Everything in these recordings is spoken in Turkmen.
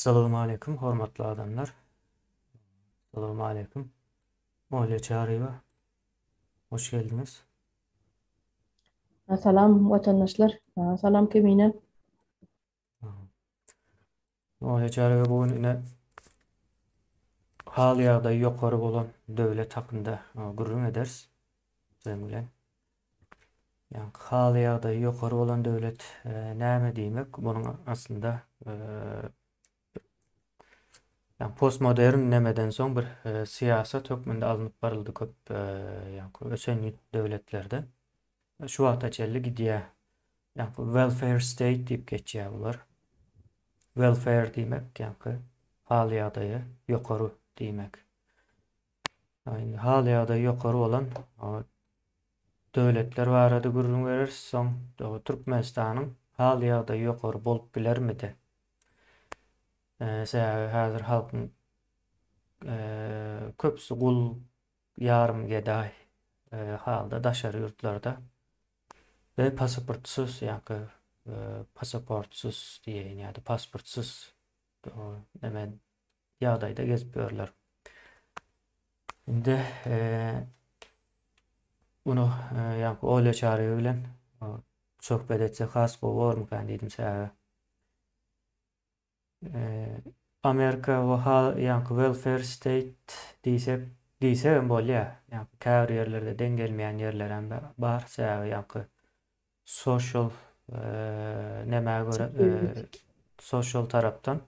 Salowmaleýkim hormatly adamlar. Salowmaleýkim. Olýa Çaryýewa. Hoş geldiňiz. Salam watandaşlar. Salam Kemine. Olýa Çaryýewa bu gün ine hal ýagdaýy ýokary bolan döwlet hakynda gürrüň ederis. Siziň bilen. Ýagny hal ýagdaýy ýokary bolan döwlet näme diýmek? Munuň aslynda ýagny postmodern nemeden soň bir syýasat hökmünde alnyp baryldy köp ýagny ösen döwletlerde. Şu wagta çenli gidýär. Ýagny welfare state diýip geçýär bular. Welfare diýmek ýagny hal ýagdaýy ýokary diýmek. Indi hal ýagdaýy ýokary bolan döwletler barada gürrüň bereris. Soň Türkmenistanyň hal ýagdaýy ýokary bolup bilermidi? Sebäbi häzir halkyň köpüsi gul, ýarym gedaý halda daşary ýurtlarda we pasaportsyz ýa-da pasaportsyz diýeýin ýa-da pasportsyz neme ýagdaýda gezip ýörler. Indi bunu ýaňky Olýa Çaryýewa bilen söhbet etsek has gowy bormykan diýdim sebäbi Amerika we ýaňky welfare state diýsek diýsegem bolýar. Ýaňky käbir ýerlerde deň gelmeýän ýerlerem bar. Sebäbi ýaňky social nämä görä social tarapdan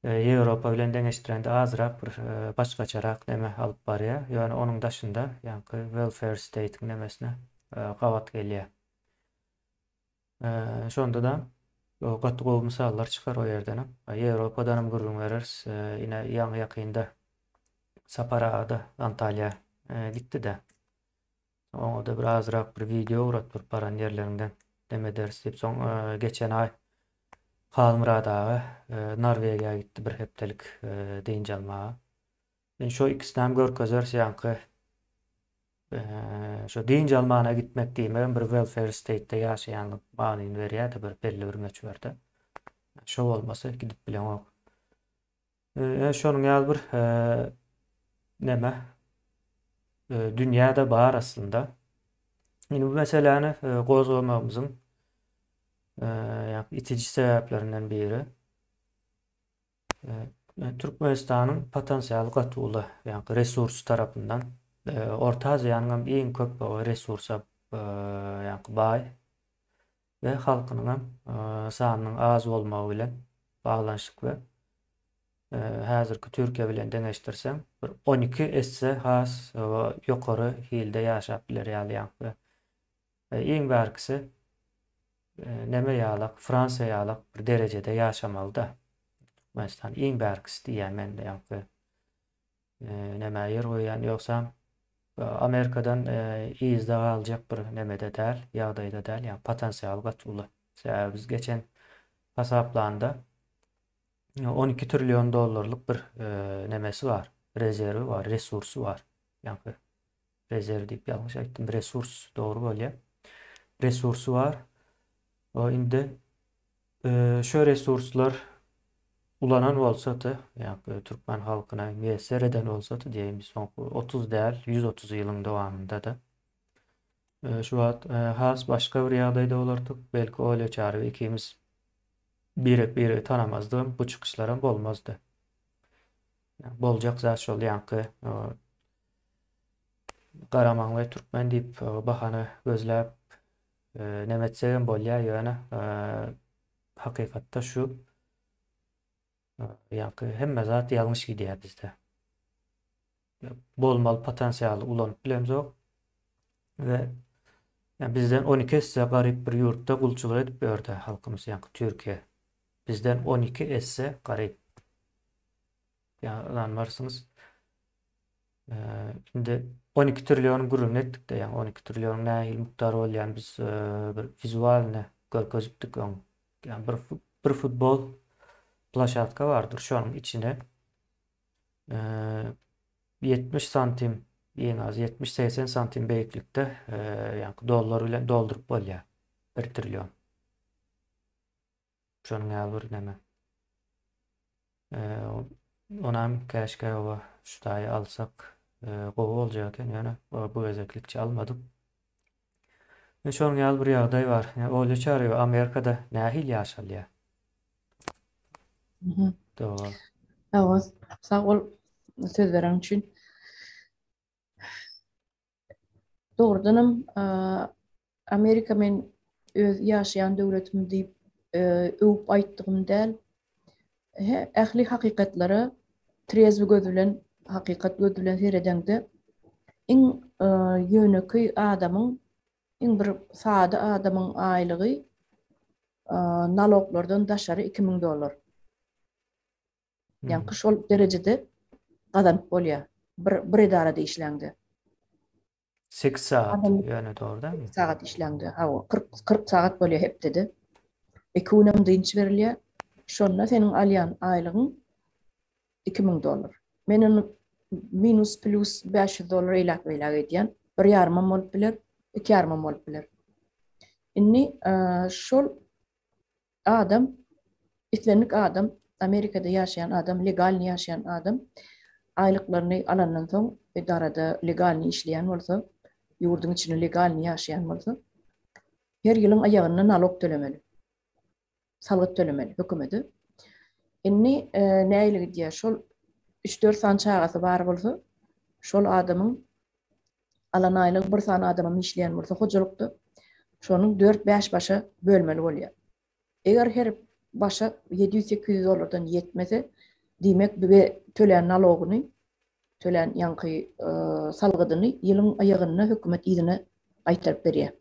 Ýewropa bilen deňeşdirende azrak bir başgaçarak neme alyp barýar. Ýöne onuň daşynda ýaňky welfare state-iň nemesine gabat gelýär. Şonda-da gaty gowy mysallar çykar o ýerdenem. Ýewropadanam gürrüň bereris. Ine ýaňy ýakynda Sapar aga-da Antalýa gitdi-de. Oňa-da bir azrak bir wideo ugrat bir baran ýerleriňden dem ederis diýip soň geçen aý Halmyrat aga Norwegiýa gitdi bir hepdelik dynç almaga. Men şo ikisinem görkezeris ýaňky şo dynç almana gitmek diýmegem bir welfare state-de ýaşaýanlyk manyny berýär-de bir belli bir möçberde. Şo bolmasa gidip bileňok. Şonuň ýaly bir neme dünýä-de bar aslynda. Indi bu meseläni gozgamagymyzyň itiji sebäplerinden biri Türkmenistanyň potensialy gaty uly, ýagny resurs tarapyndan Orta Aziýanyň hem iň köp resursa ýagny baý we halkynyňam sanynyň az bolmagy bilen baglanyşykly häzirki Türkiýe bilen deňeşdirseň bir 12 esse has ýokary hilde ýaşap biler ýaly ýaňky. Iň bärkisi neme ýalak, Fransiýa ýalak bir derejede ýaşamalyda. Türkmenistan iň bärkisi diýýän men ýaňky. Nämä ýer goýýan ýogsam Amerikadan yzda galjak bir nemede däl, ýagdaýda däl, ýagny potensialy gaty uly. Sebäbi biz geçen hasaplanda 12 trillion dollarlyk bir nemesi bar, rezerwi bar, resursy bar. Ýagny rezerw diýip ýalňyş aýtdym, resurs dogry bolýar. Resursy bar. O indi Şu resurslar ulanan bolsady, ýagny türkmen halkyna miýesser eden bolsady diýeýin, soňky 30 däl, 130 ýylyň dowamynda-da şu wagt has başga bir ýagdaýda bolardyk. Belki Olýa Çaryýew ikimiz birek-biregi tanamazdygam, bu çykyşlaram bolmazdy. Boljak zat şol ýaňky garamaňlaý türkmen diýip bahana gözläp Neme etsegem bolýar ýöne hakykatda şu ýaňky hemme zat ýalňyş gidýär bizde. Bolmaly potensialy ulanyp bilemzok we bizden 12 esse garyp bir ýurtda gulçulyk edip ýördi halkymyz ýaňky Türkiýe. Bizden 12 esse garyp. Ýa ynanmarsyňyz. Indi 12 trillionyň gürrüňini etdik-de, ýagny 12 trillionyň nähili mukdar bolýany biz bir wizualny görkezipdik öň. Ýagny bir bir futbol ploşadka bardyr, şonuň içine 70 santim, iň az 70-80 santim beýiklikde, ýagny dollar bilen dolduryp bolýar. 1 trillion. Şonuň ýaly bir neme. Onam käşgä oba şu taýy alsak gowy boljak eken, ýöne bu gezeklikçe almadyk. Ine şonuň ýaly bir ýagdaý bar. Olja Çaryýewa Amerikada nähili ýaşalýar? Dogry. Hawa, sag bol söz beren üçin. Dogrudanam Amerika men öz ýaşaýan döwletim diýip öwüp aýtdygym däl. Ähli hakykatlara trezwi göz bilen, hakykat göz bilen seredeňde iň ýönekeý adamyň, iň bir sada adamyň aýlygy naloglardan daşary 2000 dollar. Ýaňky şol derejede gazanyp bolýar. Bir bir edarada işläňde. 8 sagat ýöne dogry dälmi? 8 sagat işläňde, hawa, 40 40 sagat bolýar hepdede. 2 günem dynç berilýär. Şonda seniň alýan aýlygyň 2000 dollar. Men ony minus plus 500 dollar eýläk-beýläk edýän. Bir ýarymam bolup biler, iki ýarymam bolup biler. Indi şol Adam, islendik adam, Amerikada ýaşaýan adam, legalny ýaşaýan adam aýlyklaryny alandan soň edarada legalny işleýän bolsa, ýurduň içinde legalny ýaşaýan bolsa, her ýylyň aýagynda nalog tölemeli. Salgyt tölemeli hökümete. Indi e, nähili gidýär? Şol 3-4 sany çagasy bar bolsa, şol adamyň alan aýlygy bir sany adamam işleýän bolsa hojalykda, şonuň dört-bäş başa bölmeli bolýar. Eger her başa 700-800 dollardan ýetmese, diýmek we tölän nalogyny, tölän ýaňky salgydyny ýylyň aýagynda hökümet yzyna gaýtaryp berýär.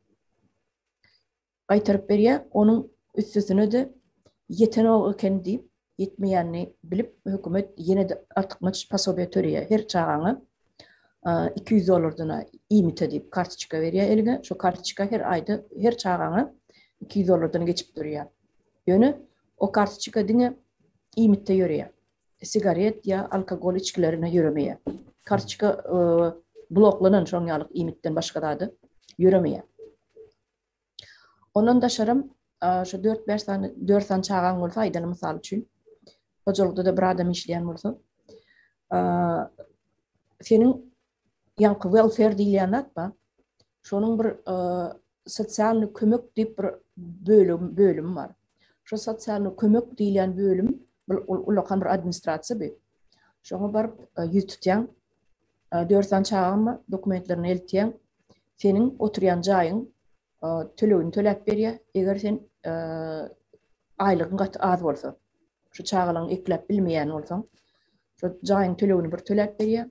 Gaýtaryp berýär, onuň üstesine-de ýetenok eken diýip, ýetmeýänini bilip, hökümet ýene-de artykmaç posobiýe töleýär. Her çagaňa 200 dollardan iýmite diýip kartoçka berýär eliňe. Şo kartoçka her aýda her çagaňa 200 dollardan geçip durýar. Ýöne o kartoçka diňe iýmitde ýöreýär. Sigaret ýa alkogol içgilerine ýöremeýär. Kartoçka bloklanan şoň ýaly iýmitden başga zada ýöremeýär. Ondan daşaram şu 4-5 sany 4 sany çagaň bolsa aýdaly mysal üçin hojalykda-da bir adam işleýän bolsa seniň ýaňky welfare diýilýän zat bar. Şonuň bir sosialny kömek diýip bir bölüm bölüm bar. Şu sosialny kömek diýilýän bölüm bir ulakan bir administrasiýa bu. Şoňa baryp ýüz tutýaň. 4 sany çagaň bar, dokumentlerini eltýäň. Seniň oturýan jaýyň tölegini töläp berýär. Eger sen aýlygyň gaty az bolsa, şu çagalaryňy ekläp bilmeýän bolsaň, şu jaýyň tölegini bir töläp berýär.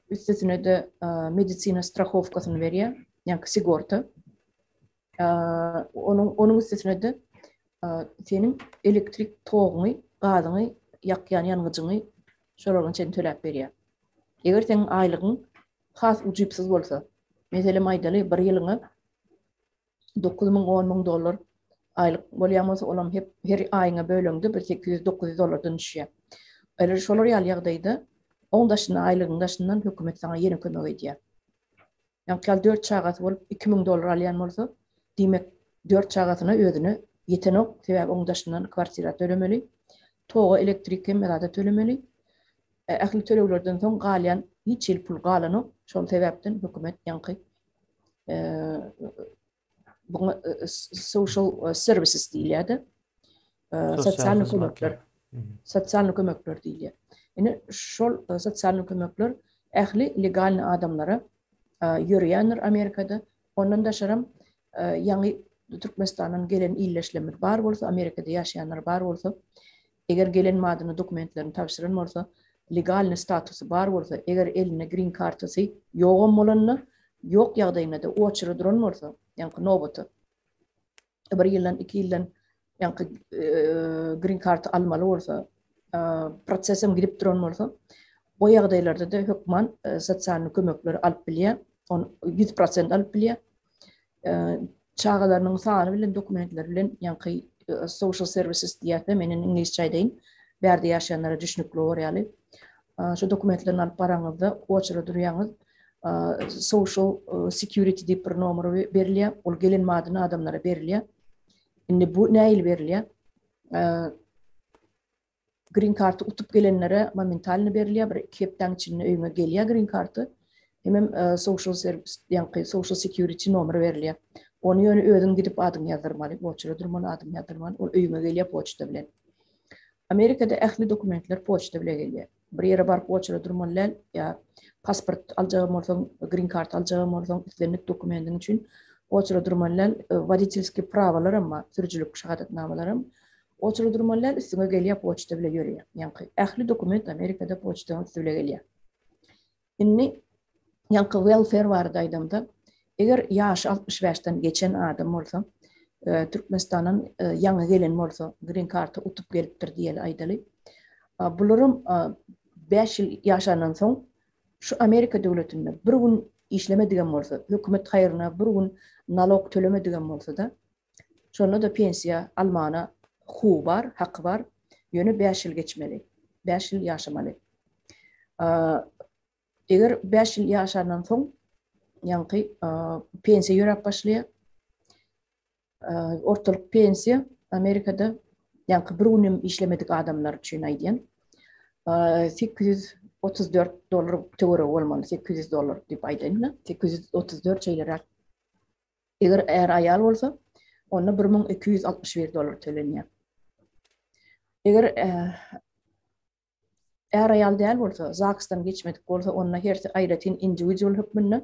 Üstesine-de medisina strahowkasyny berýär, ýagny sigorta. Onuň onuň üstesine-de seniň elektrik toguňy, gazyňy, ýakýan ýangyjyňy şolaryň içini töläp berýär. Eger seniň aýlygyň has ujypsyz bolsa, meselem aýdaly, bir ýylyňa 9000, 10000 dollar aýlyk bolýan bolsa, olam hep her aýyňa böleňde bir 800-900 dollardan düşýär. Eger şolar ýaly ýagdaýda oň daşyndan aýlygyň daşyndan hökümet saňa ýene kömek edýär. Ýaňky ýaly dört çagasy bolup 2000 dollar alýan bolsa, diýmek dört çagasyna özüne ýetenok, sebäbi oň daşyndan kwartira tölemeli, toga, elektrik hemme zada tölemeli. Ähli töleglerden soň galýan hiç hili pul galanok. Şol sebäpden hökümet ýaňky buňa social services diýilýär-de. Sosial kömekler. Sosial kömekler diýilýär. Ine şol sosial kömekler ähli legalny adamlara ýörýändir Amerikada. Ondan daşaram ýaňy Türkmenistandan gelen ildeşlerimiz bar bolsa, Amerikada ýaşaýanlar bar bolsa, Eger gelen madyna dokumentlerini tabşyran bolsa, legalnyý statusy bar bolsa, eger elinde green kartasy ýogam bolanda, ýok ýagdaýynda-da oçere duran bolsa, ýaňky nobata, bir ýyldan, iki ýyldan ýaňky green karta almaly bolsa, prosesem gidip duran bolsa, o ýagdaýlarda-da hökman sosialnyý kömekleri alyp bilýär, ony 100% alyp bilýär. Çagalarynyň sany bilen dokumentleri bilen ýaňky social services diýýärler, men indi iňlisçe aýdaýyn, bärde ýaşaýanlara düşnükli bolar ýaly. Şu dokumentlerini alyp baraňyzda, oçere durýaňyz, social security diýip bir nomer berilýär, ol gelen madyna adamlara berilýär. Indi bu nähili berilýär? Green karty utup gelenlere momentalny berilýär, bir iki hepdäň içinde öýüňe gelýär green karty. Hemem social service, ýaňky social security nomeri berilýär. Ony ýöne özüň gidip adyňy ýazdyrmaly, oçura durmaly, adyňy ýazdyrmaly. Ol öýüňe gelýär poçta bilen. Amerikada ähli dokumentler poçta bile gelýär. Bir ýere baryp oçura durmaly däl, ýa pasport aljagam bolsaň, green kart aljagam bolsaň, islendik dokumentiň üçin oçura durmaly däl. Woditelskiý prawalaram bar, sürüjilik şahadatnamalaram oçura durmaly däl, üstüňe gelýär poçta bile ýörýär. Ýaňky ähli dokument Amerikada poçtaň üsti bile gelýär. Indi ýaňky welfare barada aýdamda, eger ýaşy 65-den geçen adam bolsa, e, Türkmenistandan e, ýaňy gelen bolsa, green karta utup gelipdir diýeli aýdaly. Bularam 5 ýyl ýaşandan soň şu Amerika döwletinde bir gün işlemedigem bolsa, hökümet haýryna bir gün nalog tölemedigem bolsa-da, şonda-da pensiýa almana hukugy bar, haky bar. Ýöne 5 ýyl geçmeli. 5 ýyl ýaşamaly. Eger 5 ýyl ýaşandan soň ýaňky pensiýa ýöräp başlaýar. Ortalyk pensiýa Amerikada ýaňky bir gün hem işlemedik adamlar üçin aýdýan. 834 dollar töweregi bolmaly, 800 dollar diýip aýdaýyn-da, 834 şeýleräk. Eger är-aýal bolsa, onda 1261 dollar tölenýär. Eger Är-aýal däl bolsa, ZAGS-dan geçmedik bolsa, onda hersi aýratyn individual hökmünde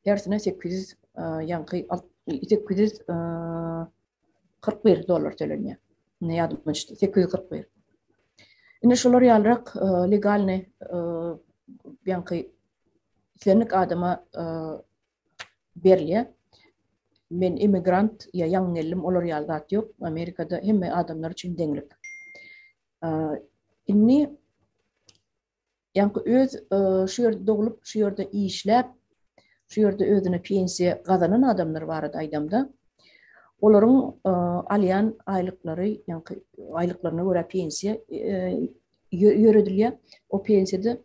hersine 800 ýaňky 841 dollar tölenýär. Indi ýadyma düşdi. 841. Indi şular ýalyrak legalny ýaňky islendik adama berilýär. Men immigrant ýa ýaňy geldim, olar ýaly zat ýok. Amerikada hemme adamlar üçin deňlik. Indi ýaňky öz şu ýerde doglup, şu ýerde işläp, şu ýerde özüne pensiýa gazanan adamlar barada aýdamda, olaryň alýan aýlyklary, ýaňky aýlyklaryna görä pensiýa ýöredilýär. O pensiýada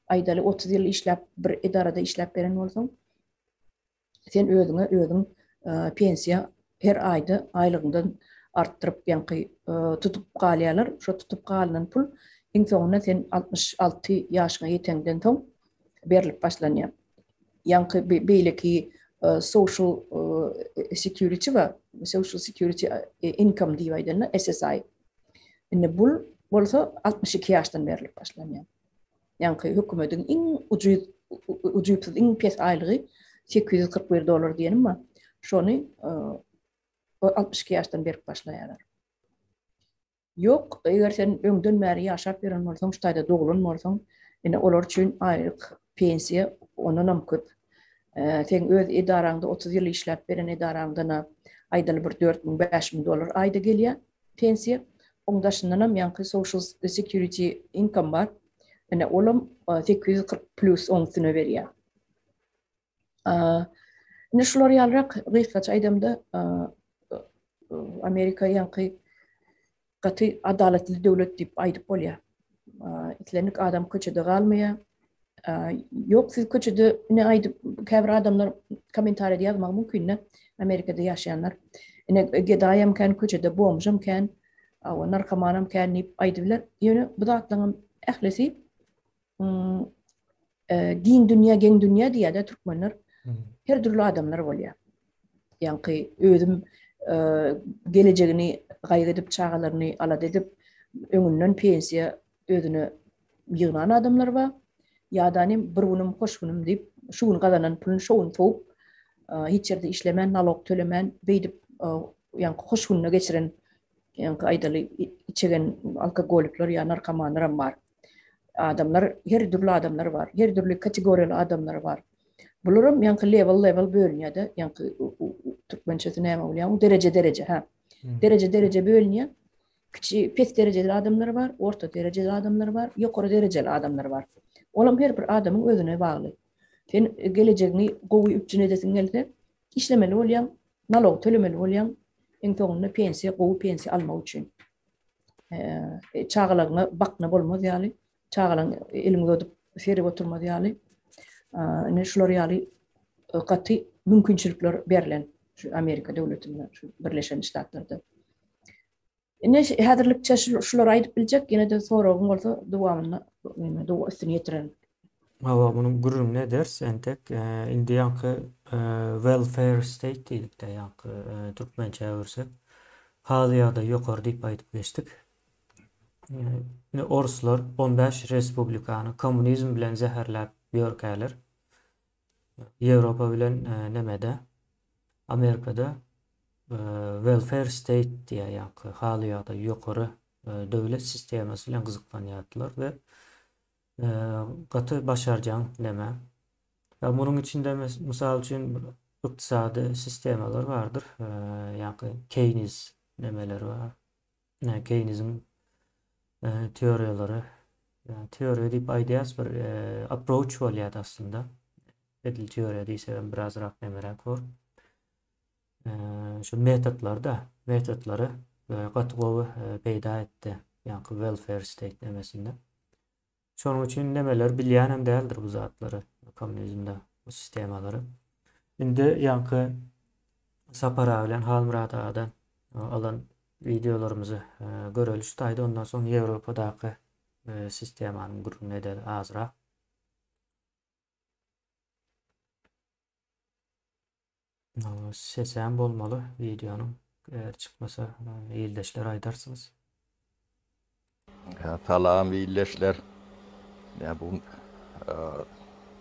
aýdaly 30 ýyl işläp, bir edarada işläp beren bolsaň, sen özüňe özüň pensiýa her aýda aýlygyňdan artdyryp ýaňky tutup galýarlar. Şo tutup galynan pul iň soňunda sen 66 ýaşyňa ýeteňden soň berlip başlanýar. Ýaňky beýleki social security we social security income diýip aýdanda SSI. Indi bul bolsa 62 ýaşdan berlip başlanýar. Ýaňky hökümediň iň ujyz ujypsyz iň pes aýlygy 841 dollar diýenim bar. Şony 62 ýaşdan berip başlaýarlar. Ýok, eger sen öňden bäri ýaşap ýören bolsaň, şu taýda doglan bolsaň, ine olar üçin aýlyk pensiýa ondanam köp. Seň öz edaraňda 30 ýyl işläp beren edaraňdan aýdaly bir 4000, 5000 dollar aýda gelýär. Pensiýa, oň daşyndanam ýaňky social security income bar. Ine olam 840 plus oň üstüne berýär. Ine şular ýalyrak gysgaça aýdamda Amerika ýaňky gaty adalatly döwlet diýip aýdyp bolýar. Islendik adam köçede galmaýar. Ýok, siz köçede ine aýdyp käbir adamlar kommentariýada ýazmagy mümkin-de, Amerikada ýaşaýanlar. Ine gedaýam kän köçede, bomžam kän, awa narkomanam kän diýip aýdyp biler. Ýöne bu zatlaryň ählisi giň dünýä, geň dünýä diýýär-de türkmenler. Her dürli adamlar bolýar. Ýaňky özüm gelejegini gaýgy edip, çagalaryny alada edip, öňünden pensiýa özüne ýygnan adamlar bar. Ýadanym bir günüm hoş günüm diýip, şu gün gazanan puluny şo gün sowup, hiç ýerde işlemän, nalog tölemän, beýdip, ýaňky hoş gününe geçiren, ýaňky aýdaly içegen alkogolikler ýa narkomanlar hem bar. Adamlar, her dürli adamlar bar, her dürli kategoriýaly adamlar bar. Bularam ýaňky level-level bölünýär-de, ýaňky türkmençesi näme bolýar? Dereje-dereje, ha. Dereje-dereje bölünýär. Kiçi, pes derejeli adamlar bar, orta derejeli adamlar bar, ýokary derejeli adamlar bar. Olam her bir adamyň özüne bagly. Sen gelejegiňi gowy üpjün edesiň gelse, işlemeli bolýaň, nalog tölemeli bolýaň, iň soňunda pensiýa, gowy pensiýa almak üçin. Çagalaryňa bakna bolmaz ýaly, çagalaryň eliňi uzadyp serip oturmaz ýaly, ine şular ýaly gaty mümkinçilikler berlen şu Amerika döwletinde, şu Birleşen Ştatlarda. Ine häzirlikçe şulary aýdyp biljek, ýene-de soragyň bolsa dowamynda ýene üstüni ýetirerin. Hawa, munuň gürrüňini ederis entek. Indi ýaňky welfare state diýdik-de, ýaňky türkmençä öwürsek, hal-ýagdaý ýokary diýip aýdyp geçdik. Indi oruslar 15 respublikany kommunizm bilen zäherläp ýörkäler, Ýewropa bilen nemede, Amerikada welfare state diýýär, ýaňky hal-ýagdaý ýokary döwlet sistemasy bilen gyzyklanýardylar we gaty başarjaň neme. Ýa munuň içinde mysal üçin ykdysady sistemalar bardyr, ýaňky Keýniz nemeleri bar. Keýniziň teoriýalary, teoriýa diýip aýdýas bir approach bolýar aslynda. Edil teoriýa diýsegem birazrak nemeräk bor. Şu metodlarda, metodlary gaty gowy peýda etdi. Ýaňky welfare state nemesinde. Şonuň üçin nemeler bilýänem däldir bu zatlary kommunizmde bu sistemalary. Indi ýaňky Sapar aga bilen Halmyrat agadan alan wideolarymyzy göreli şu taýda ondan soň Ýewropadaky sistemanyň gürrüňini edeli azrak. Sesem bolmaly wideonyň. Eger çykmasa ildeşler aýdarsyňyz. Salam ildeşler. Ýa bu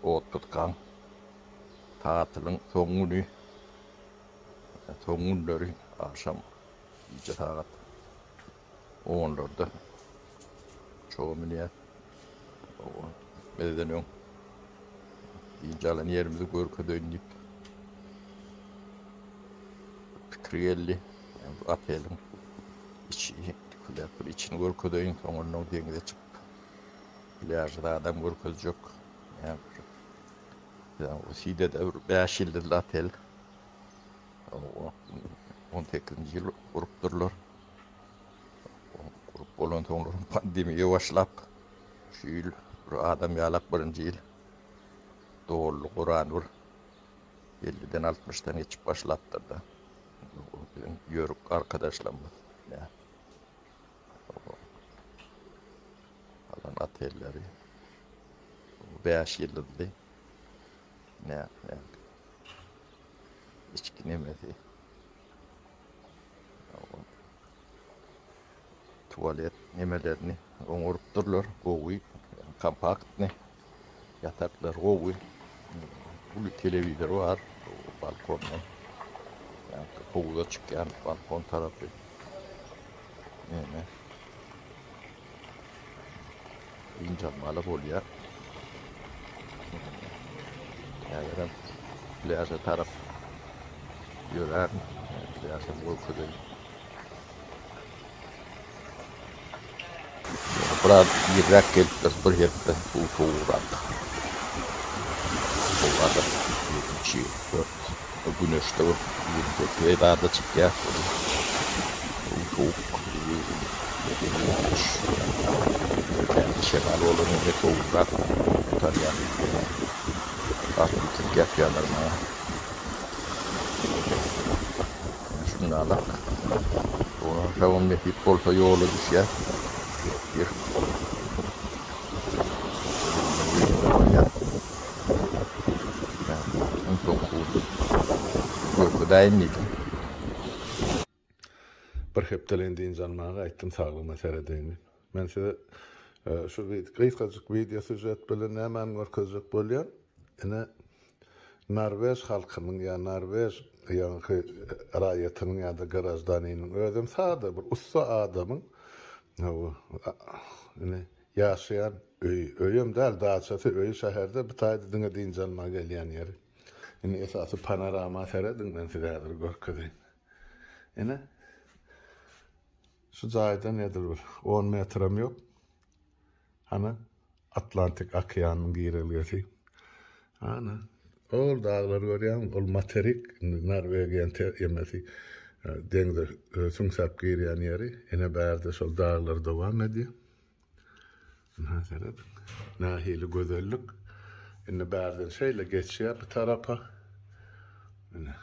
otpuskaň tatylyň soň güni, soň günleri agşam gije sagat onlarda uçaga münýäs. Bizden öň dynç alan ýerimizi görkezeýin diýip pikir geldi. Bu oteliň içi dikilýär. Bir içini görkezeýin, soň ondan deňize çykyp plýažda adam görkezjek. Ýa Sidede bir 5 ýyldyzly otel. 18-nji ýyl gurupdyrlar. Gurup bolansoňlar pandemiýa başlap, şu ýyl bir adam ýalak birinji ýyl doldy guran bir 50-den 60-dan geçip başlapdyr-da. Biziň ýörük arkadaşlarymyz alan otelleri 5 ýyldyzly ne içki nemesi Tualet nemelerini oňarypdyrlar, gowy, kompaktny. Ýataklar gowy. Uly telewizor bar balkondan. Ýa-da howuza çykýan balkon tarapy. Neme? Dynç almaly bolýar. Häzirem plýaža tarap ýörärin. Plýažam görkezeýin. Biraz irräk gelipdir, bir hepde suw sowugrak. Howada 23 4 güneşde bir 28 zada çykýar. Suw sowuk. 23 Şemal bolan ýerde sowugrak gutarýar. Atly ýatýarlar maňa. Şunalak. Onam nesip bolsa ýola düşýär. Bir Görkezäýin diýdim. Bir hepdeleýin dynç almaga gaýtdym, saglygyma seredeýin diýip. Men size şu gysgajyk wideo sýužet bilen nämäni görkezjek bolýan? Ine, norwež halkynyň ýa norwež ýaňky raýatynyň ýa-da graždaniniň özem sada bir ussa adamyň ine ýaşaýan öýi, öýem däl, daçasy, öýi şäherde, bu taýda diňe dynç almaga gelýän ýeri. Indi esasy panorama serediň, men size häzir görkezeýin. Ine, şu jaýdan edil bir on metrem ýok. Hana, Atlantik okeanynyň girelgesi. Ana, ol daglary görýäňmi? Ol materik, indi Norwegiýanyň emesi, deňze süňsäp girýän ýeri. Ine, bärde şol daglar dowam edýär. Ynha serediň. Nähili gözellik. Indi bärden şeýle geçýär bu tarapa. Ine.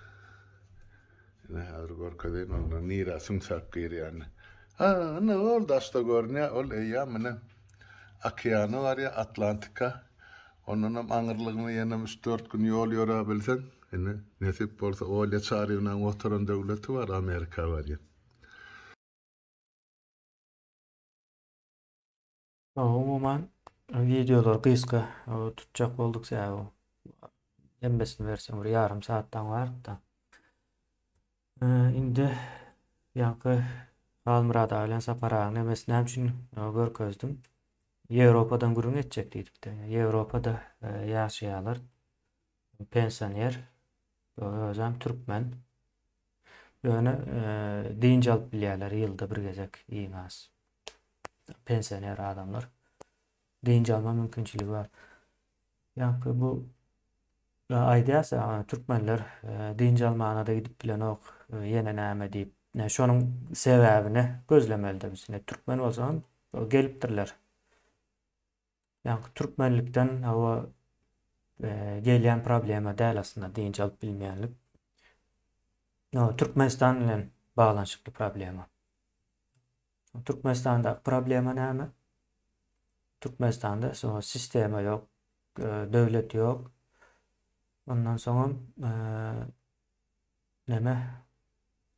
Ine häzir görkezeýin onda nirä süňsäp girýänini. Ana, ol daşda görünýär, ol eýýäm ine okeana barýar, Atlantika. Ondanam aňyrlygyna ýenem üç-dört gün ýol ýöräbilseň, ine, nesip bolsa, Olýa Çaryýewnaň oturan döwleti bar, Amerika barýar. Umuman, wideolary gysga tutjak bolduk, sebäbi hemmesini berseň bir ýarym saatdan bardy-da. Indi ýaňky Halmyrat aga bilen Sapar agaň nemesini näme üçin görkezdim. Ýewropadan gürrüň etjek diýdik-de. Ýewropada ýaşaýarlar. Pensioner. Özem türkmen. Ýöne dynç alyp bilýärler ýylda bir gezek iň az. Pensioner adamlar. Dynç alma mümkinçiligi bar. Ýaňky bu aýdýarsa, türkmenler dynç almana-da gidip bilenok, ýene näme diýip. Şonuň sebäbini gözlemeli-de biz. Ine türkmen bolsagam gelipdirler. Ýaňky türkmenlikden hawa gelýän problema däl aslynda dynç alyp bilmeýänlik. Türkmenistan bilen baglanyşykly problema. Türkmenistandaky problema näme? Türkmenistanda soň sistema ýok, döwlet ýok. Ondan soňam näme?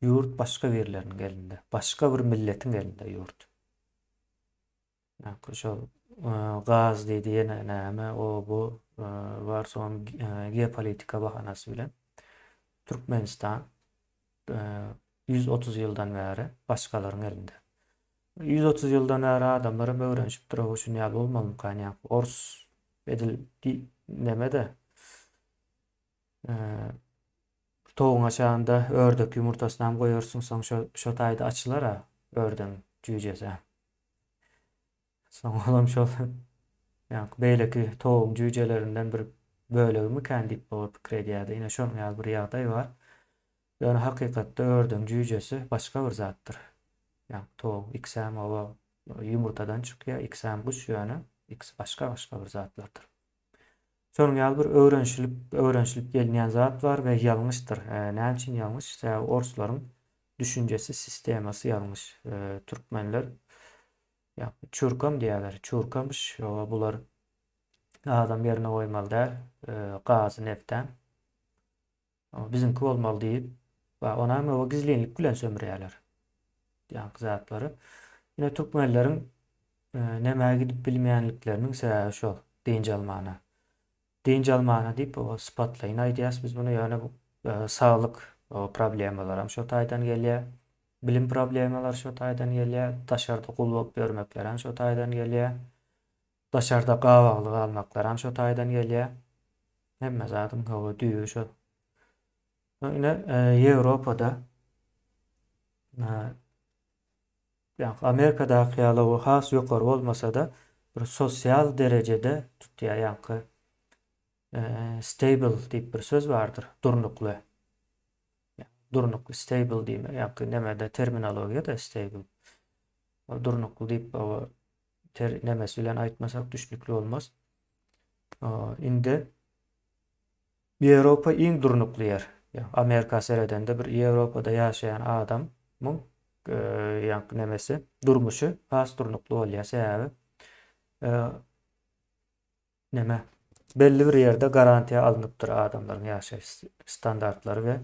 Ýurt başga birleriniň elinde, başga bir milletiň elinde ýurt. Ýa şol gaz diýdi ýene näme o bu bar soň geopolitika bahanasy bilen Türkmenistan 130 ýyldan bäri başgalaryň elinde. 130 ýyldan bäri adamlar hem öwrenişipdir, o şuny ýaly bolmalymykan ýa ors edil neme-de towuň aşagynda ördek ýumurtasyny hem goýarsyň, soň şo şo taýda açylar-a ördegiň jüýjesi. Soň olam şol ýaňky beýleki towugyň jüýjelerinden bir bölegimikän diýip baba pikir edýärdi. Ine şonuň ýaly bir ýagdaý bar. Ýöne hakykatda ördegiň jüýjesi başga bir zatdyr. Ýaňky towuk ikisem oba ýumurtadan çykýar, ikisem guş ýöne ikisi başga-başga bir zatlardyr. Şonuň ýaly bir öwrenişilip, öwrenişilip gelinýän zat bar we ýalňyşdyr. Näme üçin ýalňyş? Sebäbi orslaryň düşünjesi, sistemasy ýalňyş. Türkmenler ýa çurkam diýýärler. Çurkamyş, ýoga bular adam ýerine goýmaly däl, gazy, neftäm. Biziňki bolmaly diýip, we onam ýoga gizlinlik bilen sömürýärler. Ýaňky zatlary. Ine türkmenleriň nämä gidip bilmeýänlikleriniň sebäbi şol, dynç almana. Dynç almana diýip, o sypatlaýyn aýdýas biz muny, ýöne bu saglyk problemalaram şo taýdan gelýär, bilim problemalary şo taýdan gelýär, daşarda gul bolup ýörmeklerem şo taýdan gelýär, daşarda gabagly galmaklaram şo taýdan gelýär. Hemme zadyň hawa düýbi şo. Ine Ýewropada Ýa Amerikadaky ýaly o has ýokary bolmasa-da, bir sosial derejede tutýar, ýaňky stable diýip bir söz bardyr, durnukly. Durnukly, stable diýmek, ýaňky nemede terminologiýada stable. Durnukly diýip o ter nemesi bilen aýtmasak düşnükli bolmaz. Indi Ýewropa iň durnukly ýer. Amerika seredende bir Ýewropada ýaşaýan adamyň ýaňky nemesi, durmuşy has durnukly bolýar. Sebäbi neme belli bir ýerde garantiýa alnypdyr adamlaryň ýaşaýyş standartlary we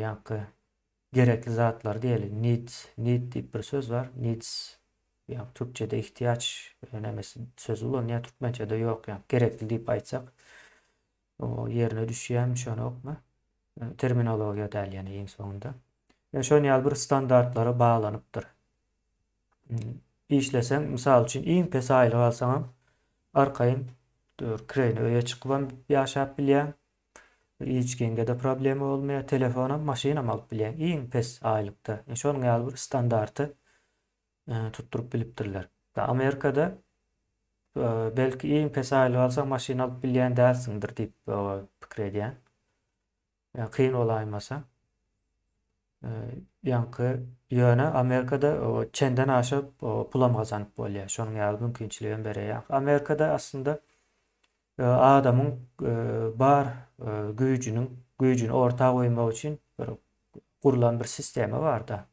ýaňky gerekli zatlar diýeli needs, need diýip bir söz bar. Needs ýa türkçede ihtiýaç nemesi sözi ulanýar, türkmençede ýok ýa gerekli diýip aýtsak o ýerine düşýärmi, düşenokmy? Terminologiýa däl ýene iň soňunda. Ýa şon ýaly bir standartlara baglanypdyr. Işleseň, mysal üçin, iň pes aýlyk alsaňam, arkaýyn kireýne öýe çykybam ýaşap bilýäň. Hiç kimde-de problema bolmaýar. Telefonam, maşynam alyp bilýäň iň pes aýlykda. Şonuň ýaly bir standarty tutduryp bilipdirler. Amerikada belki iň pes aýlyk alsaň maşyn alyp bilýän dälsiňdir diýip pikir edýän. Kyn bolaýmasa. Ýaňky ýöne Amerikada çenden aşa pulam gazanyp bolýar. Şonuň ýaly mümkinçiligem berýär. Amerikada aslynda Adamyň bar güýjüniň güýjüni orta goýmak üçin bir gurlan bir sistema barda.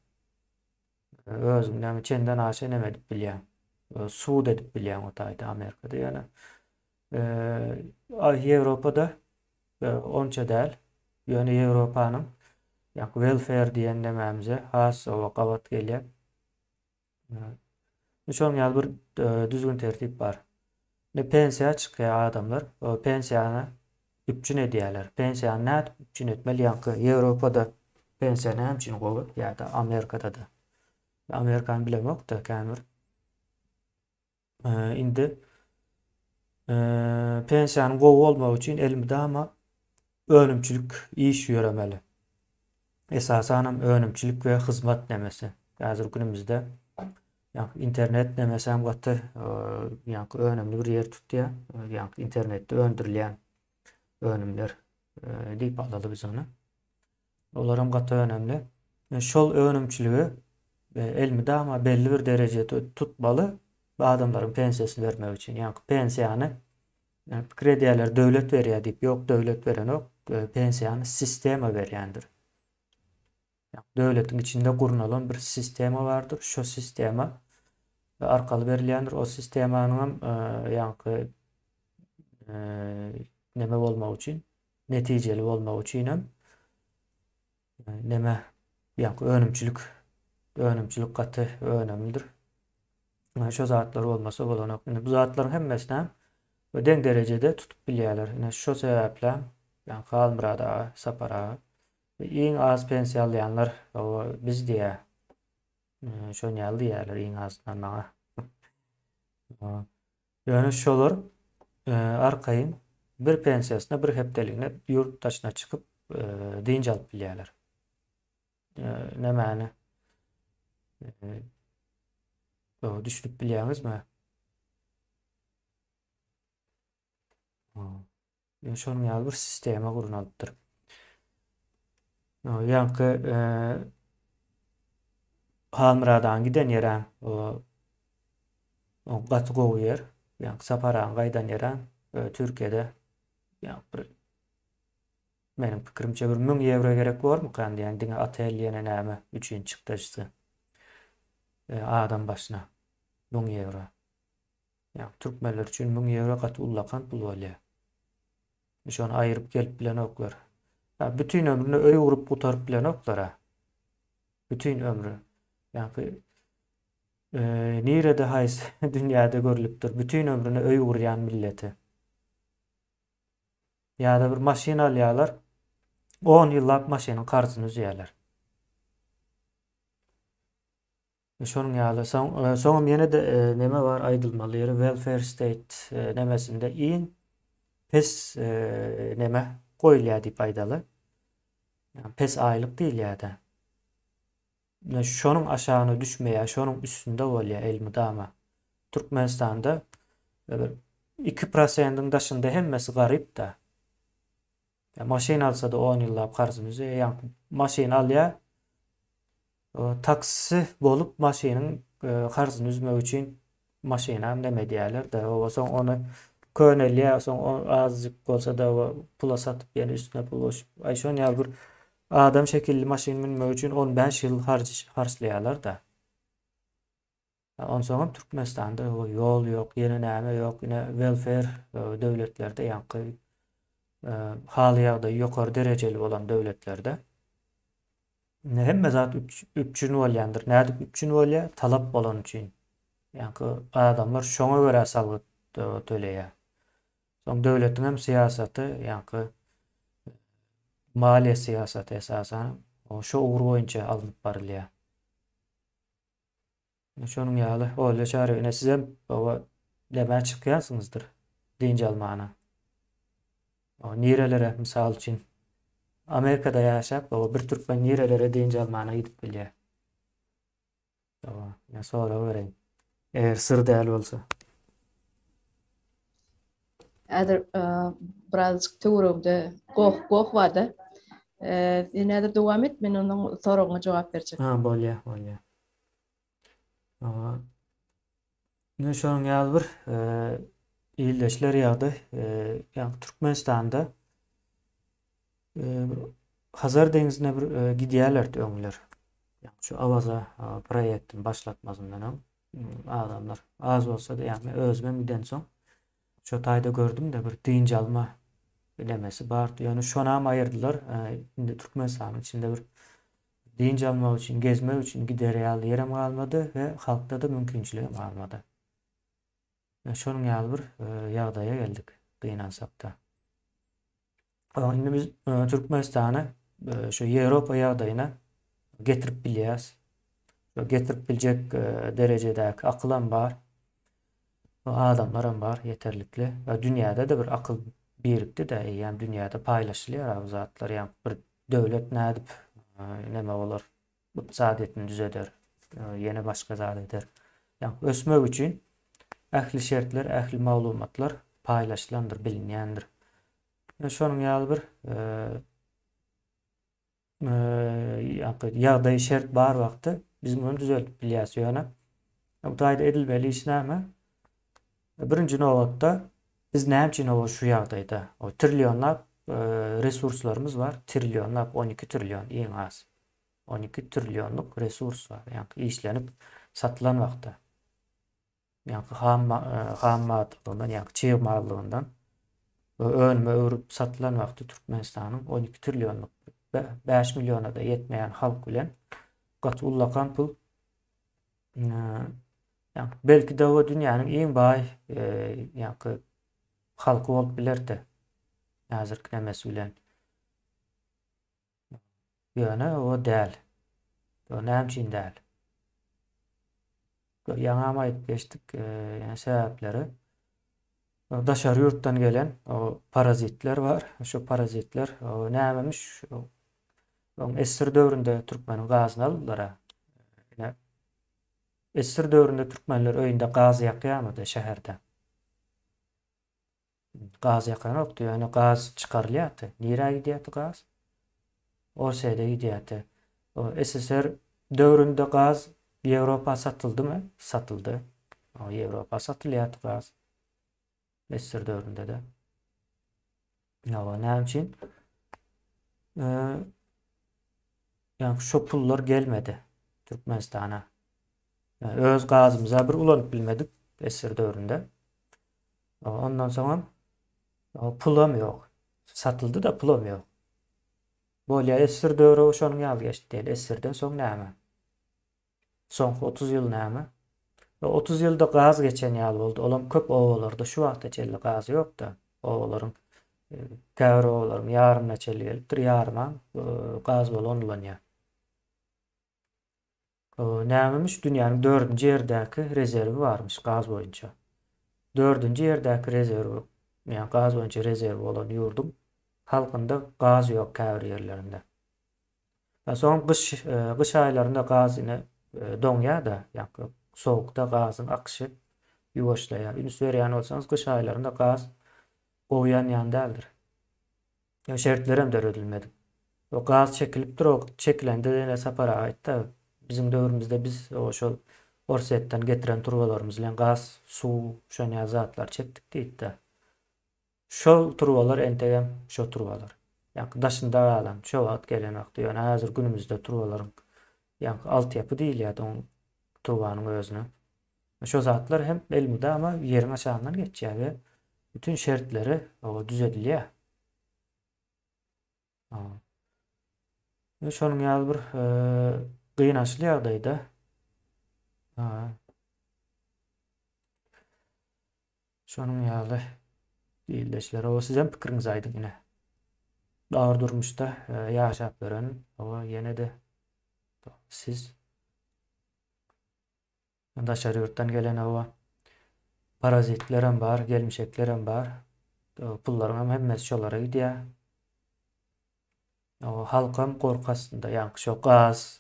Özüň näme çenden aşa neme edip bilýäň. Sud edip bilýäň o taýda Amerikada ýöne. Ýewropada onça däl. Ýöne Ýewropanyň ýa welfare diýen nemämize has oba gabat gelýär. Şonuň ýaly bir düzgün tertip bar. Indi pensiýa çykýar adamlar, pensiýany üpjün edýärler. Pensiýany nädip üpjün etmeli? Ýaňky Ýewropada pensiýa näme üçin gowy ýa-da Amerikada-da. Amerikany bilemok-da känbir. Indi pensiýanyň gowy bolmagy üçin elmydama önümçilik iş ýöremeli. Esasanam önümçilik we hyzmat nemesi. Häzir günümizde ýa internet nemesi hem gaty ýa önemli bir ýer tutýar. Ýa internetde öndürilýän önümler diýip alaly biz ony. Olaram gaty önemli. Şol önümçiligi elmydama belli bir derejede tutmaly adamlaryň pensiýasyny bermek üçin. Ýa pensiýany pikir edýärler döwlet berýär diýip. Ýok, döwlet berenok. Pensiýany sistema berýändir. Döwletiň içinde gurnalan bir sistema bardyr. Şo sistema arkaly berilýändir. O sistemanyň hem ýaňky neme bolmagy üçin, netijeli bolmagy üçin hem neme ýaňky önümçilik önümçilik gaty önemlidir. Şo zatlar bolmasa bolanok. Indi bu zatlaryň hemmesini hem deň derejede tutup bilýärler. Ine şo sebäpli hem ýaňky Halmyrat aga, Sapar aga Iň az pensiýa alýanlar biz diýýär. Şon ýaly diýýärler iň azyndan maňa. Ýöne şolar arkaýyn bir pensiýasyna bir hepdeligine ýurt daşyna çykyp dynç alyp bilýärler. Nämäni düşünip bilýäňizmi? Ýöne şonuň ýaly bir sistema gurnalypdyr. Ýaňky e, Halmyradan giden ýerem o, o gaty gowy ýer. Ýaňky Saparaň gaýdan ýerem e, Türkiýede ýaňky bir meniň pikirimçe bir 1000 ýewro gerek bormykan diýen diňe otel ýene näme üçin çykdajysy. E, adam başyna 1000 ýewro. Ýa türkmenler üçin 1000 ýewro gaty ullakan pul bolýar. Şony aýyryp gelip bilenoklar. Ýa bütin ömrüne öý gurup gutaryp bilenoklar-a. Bütin ömri. Ýa-ki e, nirede haýsy dünýäde görlüpdir bütin ömrüne öý gurýan milleti. Ýa-da bir maşyn alýarlar, 10 ýyllap maşynyň karzyny üzýärler. Şonuň ýaly, soň, soňam ýene-de neme bar aýdylmaly ýeri, welfare state nemesinde iň pes neme goýulýar diýip aýdaly. Pes aýlyk diýilýär-de. Şonuň aşagyna düşmeýär, şonuň üstünde bolýar elmydama. Türkmenistanda bir 2 prosentiň daşynda hemmesi garyp-da. Maşyn alsa-da 10 ýyllap karzyny üzýär. Ýa maşyn alýar, Taksi bolup maşynyň karzyny üzmek üçin maşynam neme edýärler-de, oba soň ony könelýär, soň azajyk bolsa-da pula satyp ýene üstüne pul goşup, aý şon ýaly bir adam şekilli maşyn münmek üçin 15 ýyl harçlaýarlar-da. Onsoňam Türkmenistanda ýol ýok, ýene näme ýok, ine welfare döwletlerde ýaňky hal ýagdaýy ýokary derejeli bolan döwletlerde Hemme zat üpjün bolýandyr. Nädip üpjün bolýar? Talap bolany üçin. Ýaňky adamlar şoňa görä salgyt töleýär. Soň döwletiň hem syýasaty, ýaňky maliýe syýasaty esasan şo ugur boýunça alnyp barylýar. Şonuň ýaly, Olja Çaryýew, ine sizem oba nämä çykýansyňyzdyr dynç almana. Nirelere, mysal üçin, Amerikada ýaşap, oba bir türkmen nirelere dynç almana gidip bilýär? Oba, ine sorag bereýin. Eger syr däl bolsa. Häzir birazjyk töweregimde goh goh barda. Sen häzir dowam et, men onuň soragyňa jogap berjek. Ha, bolýar, bolýar. Ine şonuň ýaly bir ildeşler ýagdaý, ýagny Türkmenistanda bir Hazar deňzine bir gidýärlerdi öňler. Şu Awaza proýektini başlatmazyndan öň adamlar az bolsa-da, ýagny özümem gidensoň şo taýda gördüm-de bir dynç alma nemesi bardy. Ýöne şonam aýyrdylar. Indi Türkmenistanyň içinde bir dynç almak üçin, gezmek üçin gider ýaly ýerem galmady we halkda-da mümkinçiligem galmady. Şonuň ýaly bir ýagdaýa geldik gynansakda. Indi biz Türkmenistany şu Ýewropa ýagdaýyna getirip bilýäs. Getirip biljek derejedäki akylam bar. Adamlaram bar ýeterlikli. We dünýäde-de bir akyl birikdi-de, eýýäm dünýäde paýlaşylýar bu zatlar. Ýa bir döwlet nädip neme bolar, ykdysadyýetini düzeder, ýene başga zat eder. Ýa ösmek üçin ähli şertler, ähli maglumatlar paýlaşylandyr, bilinýändir. Şonuň ýaly bir ýagdaý şert bar wagty biz muny düzeltip bilýäris. Ýöne bu taýda edilmeli iş näme? Birinji nobatda biz näme üçin o şu ýagdaýda? O trillionlap resurslarymyz bar, trillionlap 12 trillion iň az. 12 trillionlyk resurs bar. Ýagny işlenip satylan wagtda. Ýaňky ham ham maddalygyndan, ýaňky çig mallygyndan önüme öwrüp satylan wagty Türkmenistanyň 12 trillionlyk 5 milliona-da ýetmeýän halk bilen gaty ullakan pul ýaňky belki-de o dünýäniň iň baý ýaňky halky bolup bilerdi häzirki nemesi bilen. Ýöne o däl. O näme üçin däl? Ýaňam aýdyp geçdik, ýa sebäpleri. Daşary ýurtdan gelen o parazitler bar. Şu parazitler o nämemiş? Oň SSR döwründe türkmeniň gazyny aldylar. Ine SSR döwründe türkmenler öýünde gaz ýakýarmydy şäherde? Gaz ýakanokdy, ýöne gaz çykarylýardy. Nirä gidýärdi gaz? Orsýede gidýärdi. O SSR döwründe gaz Ýewropa satyldymy? Satyldy. O Ýewropa satylýardy gaz. SSR döwründe-de. Ýa näme üçin? Ýa şu pullar gelmedi Türkmenistana. Öz gazymyza bir ulanyp bilmedik SSR döwründe. Ondan soňam pulam ýok. Satyldy-da pulam ýok. Bolýa SSR döwri şonuň ýaly geçdi diýeli. SSR-den soň näme? Soňky 30 ýyl näme? 30 ýylda gaz geçen ýaly boldy. Olam köp obalarda şu wagta çenli gaz ýok-da. Obalaryň käbir obalaryň ýarymyna çenli gelipdir, ýarymam gaz bolan ulanýar. Nämemiş dünýäniň dördünji ýerdäki rezerwi barmyş gaz boýunça. Dördünji ýerdäki rezerwi, ýagny gaz boýunça rezerwi bolan ýurduň halkynda gaz ýok käbir ýerlerinde. Soň gyş gyş aýlarynda gaz ine doňýar-da, ýagny sowukda gazyň akyşy ýuwaşlaýar. Üns berýän bolsaňyz gyş aýlarynda gaz gowy ýanýan däldir. Ýa şertlerem döredilmedik. O gaz çekilipdir, o çekilende ýene Sapar aga aýtdy, biziň döwrümizde biz o şol Orsýetden getiren turbalarymyz bilen gaz, suw, şon ýaly zatlar çekdik diýipdi. Şol turbalar entegem şo turbalar. Ýaňky daşynda galan, şo wagt gelen wagty. Ýöne häzir günümizde turbalaryň ýaňky altyapy diýilýärdi oň turbanyň özüne. Şo zatlar hem elmydama ýeriň aşagyndan geçýär we bütün şertleri düzedilýär. We şonuň ýaly bir gynançly ýagdaýda şonuň ýaly ildeşler. O sizem pikiriňizi aýdyň ine. Agyr durmuşda ýaşap ýören, o ýene-de siz Daşary ýurtdan gelen hawa parazitlerem bar, gelmişeklerem bar. Pullaryňam hemmesi şolara gidýär. Halkam gorky astynda, ýaňky şo gaz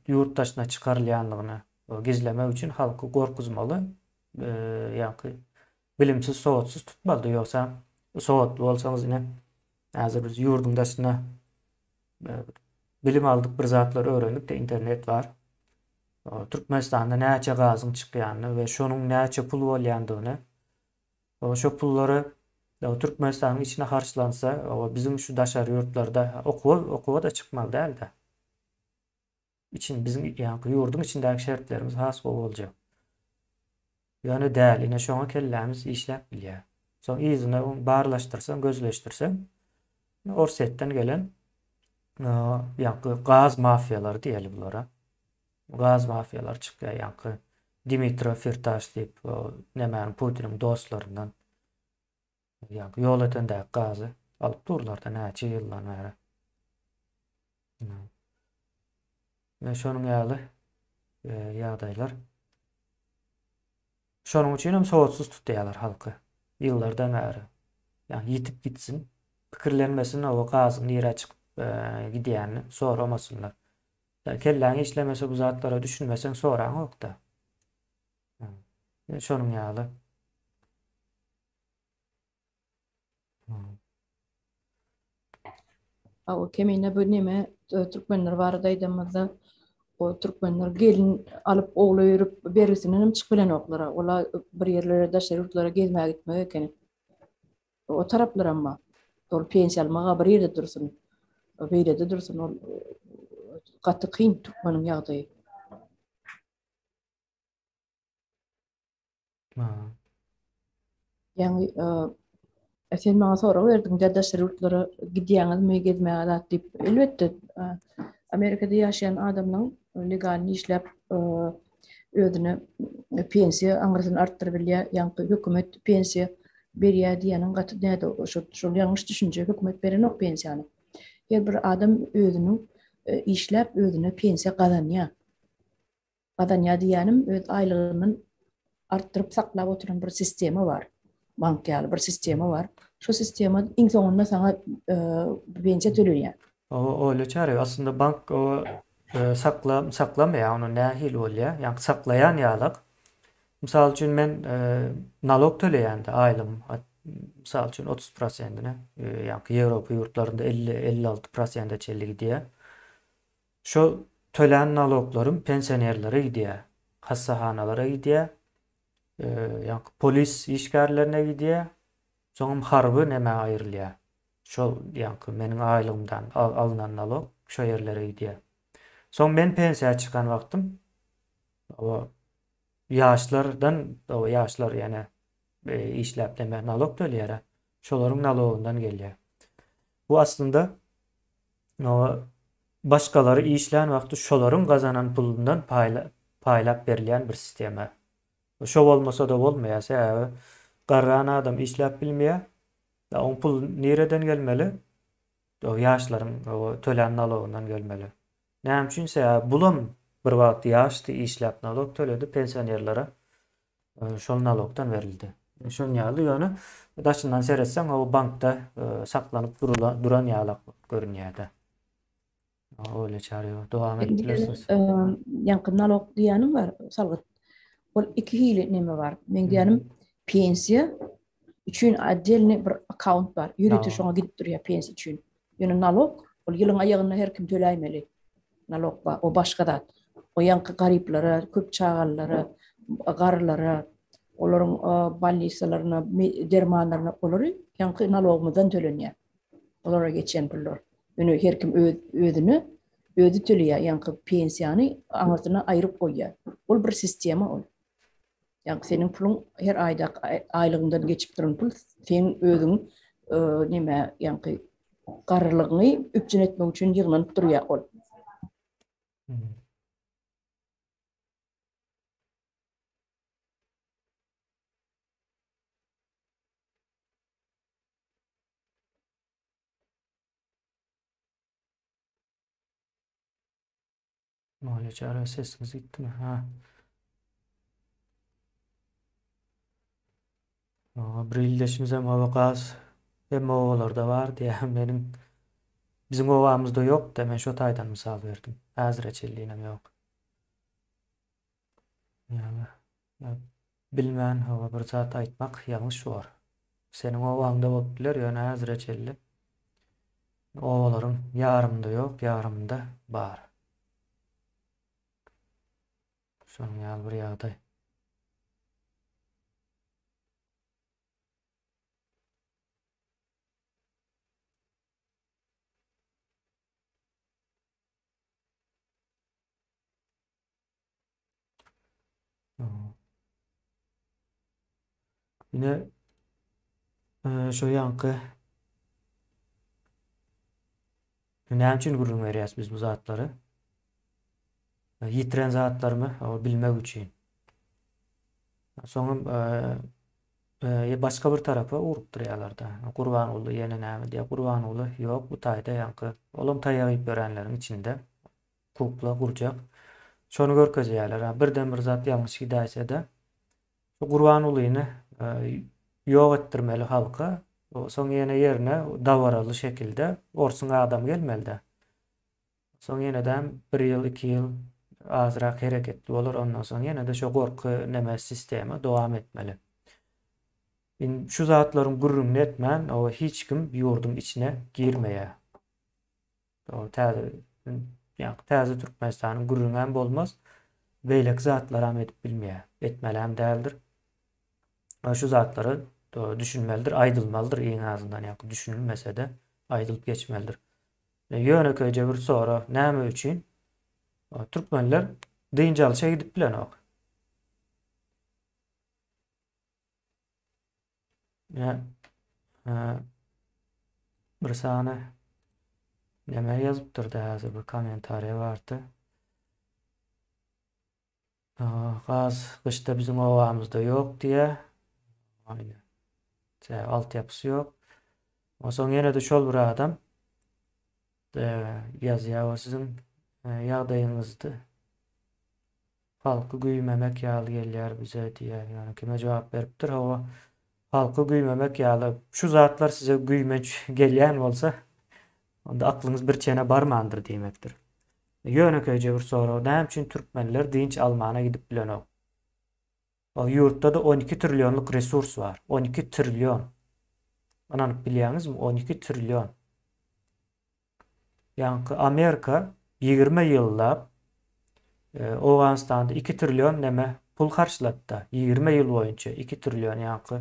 ýurt daşyna çykarylýanlygyny gizlemek üçin halky gorkuzmaly, ýaňky bilimsiz, sowatsyz tutmalydy. Ýogsa sowatly bolsaňyz ine häzir biz ýurduň daşyna bilim aldyk, bir zatlar öwrendik-de internet bar. Türkmenistanda näçe gazyň çykýanyny we şonuň näçe pul bolýandygyny, şo pullary Türkmenistanyň içine harçlansa, biziň şu daşary ýurtlarda okuwa okuwa-da çykmaly däl-de. Için biziň ýaňky ýurduň içindäki şertlerimiz has gowy boljak. Ýöne däl, ine şoňa kellämiz işläp bilýär. Soň yzyna barlaşdyrsaň, gözleşdirseň, Orsýetden gelen ýaňky gaz mafiýalary diýeli bulara. Gaz mafiýalary çykýar ýaňky Dimitro Firtaş diýip, nämäniň Putiniň dostlaryndan. Ýaňky Ýolötendäki gazy alyp durlar-da näçe ýyldan bäri. Ine şonuň ýaly e, ýagdaýlar. Şonuň üçin hem sowatsyz tutýarlar halky. Ýyllardan bäri. Ýagny ýitip gitsin, pikirlenmesin, o gazyň nirä çykyp e, gidýänini soramasynlar. Kelläň işlemese bu zatlara düşünmeseň soraňok-da. Şonuň ýaly. Aw kemine bu neme e, türkmenler barada aýdamyzda o türkmenler gelin alyp ogly öýerip bergisinden hem çykyp bilenoklar. Ola bir ýerlere daşary ýurtlara gezmäge gitmek ekeni. O taraplar amma ol pensiýa almaga bir ýerde dursun. Beýlede dursun ol e, gaty kyn türkmeniň ýagdaýy. Ýagny e, sen maňa sorag berdiň de daşary ýurtlara gidýäňizmi gezmäge zat diýip. Elbetde e, Amerikada ýaşaýan adamlaryň legalny işläp e, özüne pensiýa aňrysyny artdyryp bilýär. Ýagny hökümet pensiýa berýär diýeniň gaty näde şol şol ýalňyş düşünje hökümet berenok pensiýany. Her bir adam özüniň işläp özüne pensiýa gazanýar. Gazanýar diýýänim öz aýlygyndan artdyryp saklap oturan bir sistema bar. Bank ýaly bir sistema bar. Şo sistema iň soňunda saňa pensiýa tölenýär. Owa öyle çäre. Aslynda bank o sakla saklamaýar ony nähili bolýar? Ýagny saklaýan ýalak. Mysal üçin men nalog töleýände aýlygym mysal üçin 30 prosentine, ýagny Ýewropa ýurtlarynda 50 56 prosente çenli gidýär. Şo tölän naloglarym pensionerlere gidýär, hassahanalara gidýär, ýaňky polis işgärlerine gidýär, soňam harby nämä aýrylýar. Şol ýaňky meniň aýlygymdan alnan nalog şo ýerlere gidýär. Soň men pensiýa çykan wagtym o ýaşlardan o ýaşlar ýene işläp neme nalog tölýär. Şolaryň nalogyndan gelýär. Bu aslynda o başgalary işlän wagty şolaryň gazanan pulundan paýla, paýlap berilýän bir sistema. Şo bolmasa-da bolmaýar. Sebäbi garran adam işläp bilmeýär. Oň pul nireden gelmeli? O ýaşlaryň o tölän nalogyndan gelmeli. Näme üçin? Sebäbi bulam bir wagt ýaşdy, işläp nalog töledi pensionerlere. Şol nalogdan berildi. Şonuň ýaly ýöne daşyndan seretseň o bankda saklanyp duran ýalak görünýär-de. Öyle çağırıyor. Dowam edip bilersiňiz. Ýaňky nalog diýýänim bar, salgyt. Ol iki hili neme bar. Meň diýýänim pensiýa üçin отдельный bir akkaunt bar. Ýörite şoňa gidip durýar pensiýa üçin. Ýöne nalog ol ýylyň aýagynda her kim töläýmeli. Nalog bar, o başga zat. O ýaňky garyplara, köp çagalylara, garrylara, olaryň bolnisalaryna, dermanlaryna olary ýaňky nalogymyzdan tölenýär. Olara geçýän pullar. Ýöne her kim öz özüne özi töleýär, ýaňky pensiýany aňyrsyna aýryp goýýar. Ol bir sistema ol. Ýagny seniň puluň her aýda aýlygyňdan geçip duran pul seň özüň neme ýagny garrylygyňy üpjün etmek üçin ýygnanyp durýar ol. Maliýe çäre sesiňiz gitdimi? Ha. Bir ildeşimiz hem hawa gaz hemme obalarda bar diýýär. Meniň biziň obamyzda ýok-da, men şo taýdan mysal berdim. Häzire çenlinem ýok. Ýa bilmän hawa bir zat aýtmak ýalňyş bor. Seniň obaňda bolup biler, ýöne häzire çenli obalaryň ýarymynda ýok, ýarymynda bar. Şonuň ýaly bir ýagdaý. Ine şu ýaňky Näme üçin gürrüň berýäs biz bu zatlary? Ýitiren zatlarymy bilmek üçin. Soňam e, başga bir tarapa ugrukdyrýarlar-da. Gurbanguly ýene näme diýýär? Gurbanguly ýok bu taýda ýaňky olam taýak iýip ýörenleriň içinde kukla gurjak. Şony görkezýärler. Birden bir zat ýalňyş gidäýse-de Şu Gurbangulyny ýok etdirmeli halka. Soň ýene ýerine dabaraly şekilde orsuň adamy gelmelidä. Soň ýenedem bir ýyl, iki ýyl azrak hereketli bolar, ondan soň ýene-de şo gorky neme sistema dowam etmeli. Indi şu zatlaryň gürrüňini etmän, o hiç kim ýurduň içine girmeýär. O täze ýa täze Türkmenistanyň gürrüňem bolmaz. Beýleki zatlaram edip bilmeýär. Etmelem däldir. Şu zatlary düşünmelidir, aýdylmalydyr iň azyndan ýa düşünilmese-de aýdylyp geçmelidir. Ýönekeýje bir sorag, näme üçin türkmenler dynç alyşa gidip bilenok? Ýa bir sany neme ýazypdyr-da häzir bir kommentariýa bardy. Gaz gyşda biziň obamyzda ýok diýýär. Aýna. Sebäbi altyapysy ýok. Onsoň ýene-de şol bir adam ýazýar, o siziň ýagdaýyňyzda halky güýmemek ýaly gelýär bize diýýär. Ýöne kime jogap beripdir? Hawa, halky güýmemek ýaly şu zatlar size güýmenç gelýän bolsa, onda aklyňyz bir çene barmandyr diýmekdir. Ýönekeýje bir sorag, näme üçin türkmenler dynç almana gidip bilenok? O ýurtda-da 12 trillionlyk resurs bar. 12 trillion. Ynanyp bilýäňizmi? 12 trillion. Ýaňky Amerika 20 ýyllap e, Owganystanda 2 trillion neme pul harçlatda. 20 ýyl boýunça 2 trillion ýaňky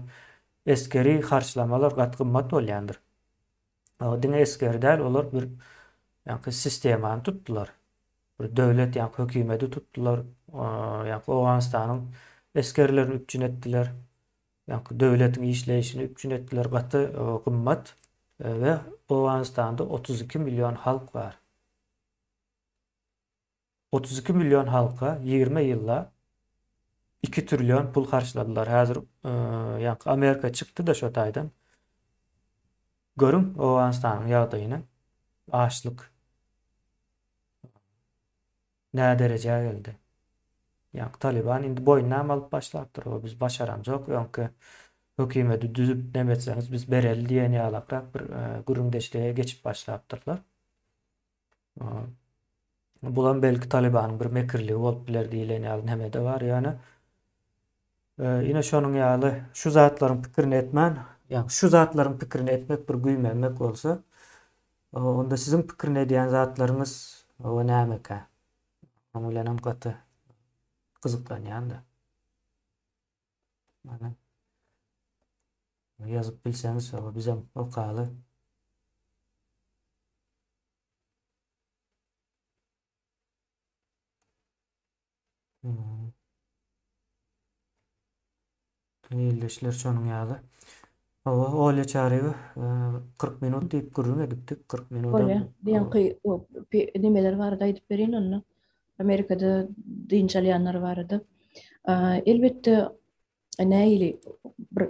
esgeri harçlamalar gaty gymmat bolýandyr. Diňe esgeri däl, olar bir ýaňky sistemany tutdular. Bir döwlet ýaňky hökümeti tutdular. Ýaňky Owganystanyň esgerlerini üpjün etdiler. Ýaňky döwletiň işleýşini üpjün etdiler. Gaty gymmat we Owganystanda 32 million halk bar. 32 million halka 20 ýylda 2 trillion pul harçladylar. Häzir ýaňky Amerika çykdy-da şo taýdan. Görüň Owganystanyň ýagdaýyny. Açlyk nä derejä geldi. Ýaňky Taliban indi boýnunam alyp başlapdyr. O biz başaramzok öňki hökümeti düzüp neme etseňiz biz bereli diýen ýalakrak bir gürrüňdeşlige geçip başlapdyrlar. Bulam belki Talibanyň bir mekirligi bolup biler diýlen ýaly neme-de bar ýöne. Ine şonuň ýaly şu zatlaryň pikirini etmän, ýagny şu zatlaryň pikirini etmek bir güýmenmek bolsa, onda siziň pikirini edýän zatlaryňyz o nämekä? Onuň bilenem gaty gyzyklanýan-da. Mana ýazyp bilseňiz, bizem okaly. Ildeşler şonuň ýaly. Hawa, Olýa Çaryýewa 40 minut diýip gürrüň edipdik. 40 minut. Olýa, diýenki nemeler barada aýdyp bereýin onda. Amerikada dynç alýanlar barada. Elbetde nähili bir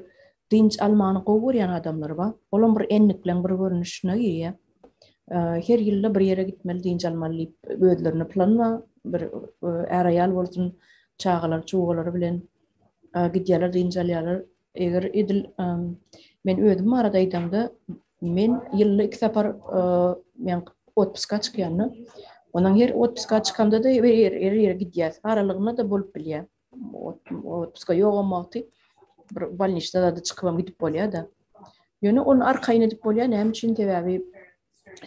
dynç almany gowy görýän adamlar bar. Olam bir ennikleň bir görnüşine girýär. Her ýylda bir ýere gitmeli, dynç almaly diýip özlerine plan bar. Bir är-aýal bolsun, çagalar, çugalary bilen gidýärler, dynç alýarlar. Eger edil men özüm barada aýdamda, men ýylda iki sapar men otpuska çykýan-da. Ondan her otpuska çykamda-da bir ýere gidýäs. Aralygynda-da bolup bilýär. Otpuska ýogam wagty bir bolniçda da çykybam gidip bolýar-da. Ýöne ony arkaýyn edip bolýar. Näme üçin? Sebäbi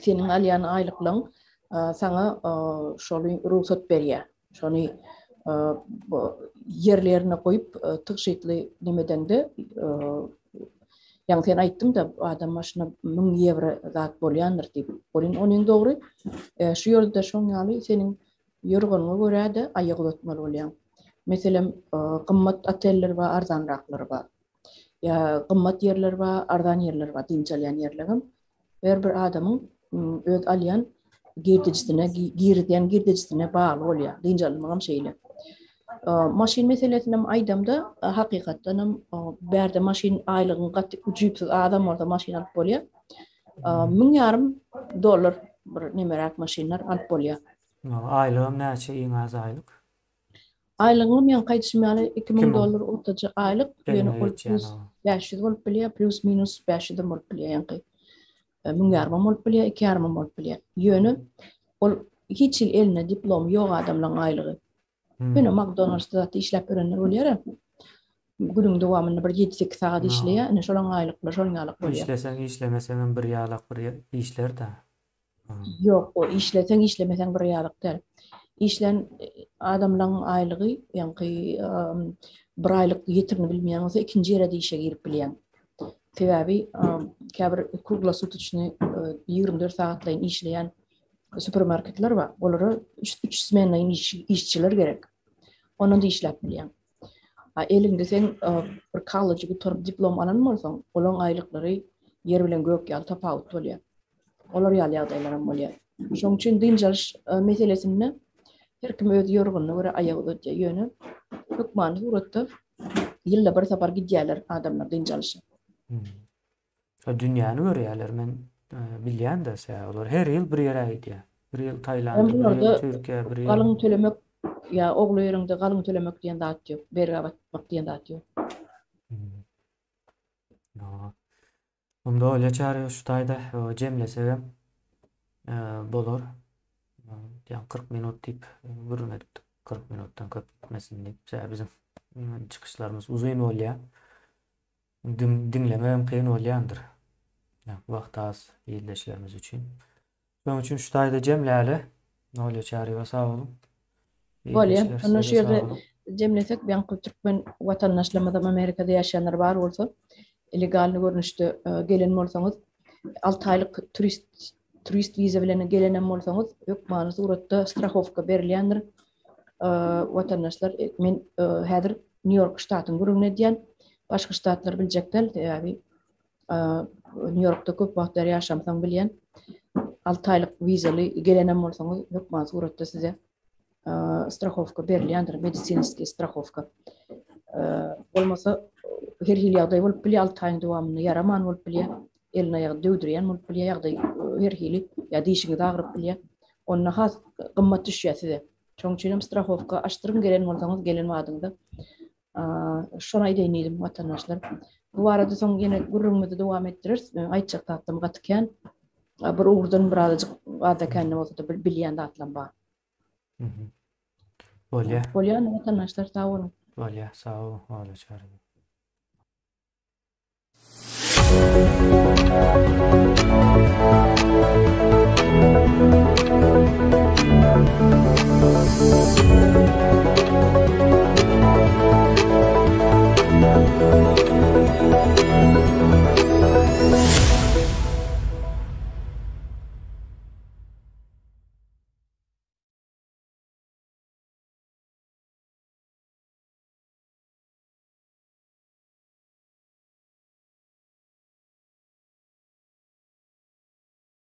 seniň alýan aýlyklaň saňa şoly rugsat berýär. Şony ýerli-ýerine goýup tygşytly nemedeňde ýaňy sen aýtdyň-da adam başyna 1000 ýewro zat bolýandyr diýip. Welin onuň dogry. Şu ýerde-de şoň ýaly seniň Ýorganyňa görä-de aýak uzatmaly bolýaň. Meselem, gymmat oteller bar, arzanraklary bar. Ýa gymmat ýerler bar, arzan ýerler bar, dynç alýan ýerlerem. Her bir adamyň öz alýan girdejisine, girizýän girdejisine bagly bolýar. Dynç almagam şeýle. Maşyn meselesinem aýdamda, hakykatdanam bärde maşyn aýlygyň gaty ujypsyz azam bolsa maşyn alyp bolýar. Müň ýarym dollar bir nemeräk maşynlar alyp bolýar. Aýlygam näçe iň az aýlyk? Aýlygyňam ýaňky aýdyşym ýaly 2000 dollar ortaça aýlyk, ýöne ol plus 500 bolup bilýär, plus minus 500 hem bolup bilýär ýaňky. E, müň ýarymam bolup bilýär, iki ýarymam bolup bilýär. Ýöne ol hiç hili elinde diplomy ýok adamlaryň aýlygy. Hmm. Ýöne McDonald's-da zatda işläp ýörenler bolýar. Günüň dowamynda bir 7-8 sagat işleýär, ine şolaryň aýlyklary şonuň ýalyk bolýar. Işleseň, işlemeseň hem bir ýalak bir işler-de. Ýok, o işleseň, işlemeseň bir ýalyk däl. Işlän adamlaryň aýlygy, ýaňky bir aýlyk ýetirini bilmeýän bolsa, ikinji ýere-de işe girip bilýän. Sebäbi käbir kruglosutочny 24 sagatlaýyn işleýän supermarketler bar. Olara 3 smenlaýyn işçiler gerek. Ondan da işläp bilýän. A eliňde sen bir kollej gutaryp diplom alan bolsaň, olaň aýlyklary ýer bilen gök ýaly tapawut bolýar. Olar ýaly ýagdaýlaram bolýar. Şonuň üçin dynç alyş meselesinde her kim öz ýorganyna görä aýak uzatýar. Ýöne hökmany suratda ýylda bir sapar gidýärler adamlar dynç alyşa. Şo dünýäni görýärler men bilýän-de sebäbi olar her ýyl bir ýere gidýär. Bir ýyl Taýlanda, bir ýyl Türkiýä, bir ýyl. Galyň tölemek ýa ogly ýeriňde galyň tölemek diýen zat ýok. Bergä batmak diýen zat ýok. Onda Olýa Çaryýewa şu taýda jemlesegem bolar. Ýa 40 minut diýip gürrüň edipdik. 40 minutdan köp gitmesin diýip. Sebäbi biziň çykyşlarymyz uzyn bolýar. Diňlemegem kyn bolýandyr. Wagt az ildeşlerimiz üçin. Şonuň üçin şu taýda jemläli. Olýa Çaryýewa sag boluň. Bolýa. Onda şu ýerde jemlesek, ýaňky türkmen watandaşlarymyzam Amerikada ýaşaýanlar bar bolsa, legalny görnüşde gelen bolsaňyz, 6 aýlyk turist turist wiza bilen gelenem bolsaňyz, hökmany suratda strahowka berilýändir. Watandaşlar, men häzir Nýu-Ýork ştatyny gürrüňini edýän. Başga ştatlary biljek däl, sebäbi Nýu-Ýorkda köp wagt bäri ýaşamsoň bilýän. 6 aýlyk wizaly gelenem bolsaňyz, hökman suratda size strahowka berilýändir, medisinskiý strahowka. Bolmasa her hili ýagdaý bolup bilýär, 6 aýyň dowamynda ýaraman bolup bilýär, elini aýagyny döwdürýän bolup bilýär, ýagdaý her hili, ýa dişiňiz agyryp bilýär. Onda has gymmat düşýär size. Şonuň üçin hem strahowka açdyryň gelen bolsaňyz, gelen badyňyza. Şony aýdaýyn diýdim watandaşlar. Bu barada soň ýene gürrüňimizi dowam etdireris. Meniň aýtjak zatlarym gaty kän. Bir ugurdan birazajyk azda-kände bolsa-da bilýän zatlarym bar. Bolýar. Bolýar watandaşlar sag boluň. Bolýar, sag boluň. Waleýkim.